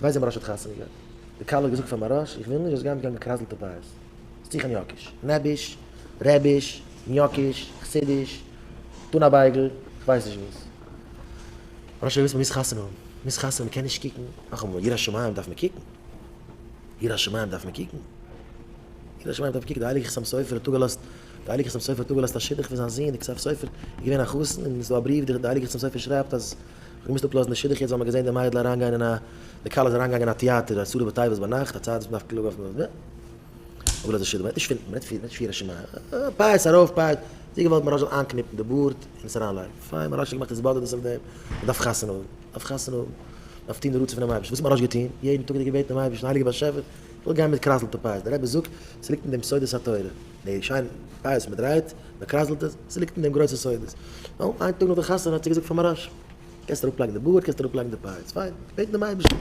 דו ווייסט ווען מוהראש האט חתונה געהאט? די כלה האט געזאגט פאר מוהראש, איך וויל נישט זאלסט גיין מיט קיין געקרייזלטע פאות. זוך א ניאקיש. נעביש, רעביש, ניאקיש, חסידיש, טון א בייגל, כ'ווייס נישט וואס. מוהראש האט געוואוסט מ'מוז חתונה האבן. מ'מוז חתונה האבן, מ'קען נישט קוקן. נאכאמאל, יראת שמים דארף מען קוקן. יראת שמים דארף מען קוקן. יראת שמים דארף מען קוקן. די הייליגע חתם סופר האט אפגעלאזט, די הייליגע חתם סופר האט אפגעלאזט א שידוך פון זיין זון, די כתב סופר איז געווען א חתן, און עס איז דא א בריוו, די הייליגע חתם סופר שרייבט אז כ'האב געמוזט אפלאזן די שידוך יעצט ווייל מ'האט געזען די מיידל אריינגיין אין א, די כלה איז אריינגעגאנגען אין א טיאטער עשרה בטבת ביינאכט, א צייט וואס מ'דארף קלאג אויף די. אפגעלאזט די שידוך, מ'רעדט נישט פון, מ'רעדט פון יראת שמים. פאות ארויף פאות, זי האט געוואלט מוהראש זאל איינקניפן די בארד און עס אריינלייגן. פיין, מוהראש האט געמאכט התבודדות אויף דעם, מ'דארף חתונה האבן, מ'דארף חתונה האבן. דארף טון די רצון פונעם אייבערשטן. וואס האט מוהראש געטון? יעדן טאג האט ער געבעטן דעם אייבערשטן, הייליגער באשעפער, איך וויל גיין מיט קרייזלטע פאות. דער רבי זאגט, ס'ליגט אין דעם סודות התורה. די שיינע פאות מען דרייט, מען קרייזלט עס, ס'ליגט אין דעם גרויסע סודות. נו, איין טאג נאך די חתונה האט זי געזאגט פאר מוהראש, קענסט אראפלייגן די בארד, קענסט אראפלייגן די פאות. פיין, געבעטן דעם אייבערשטן.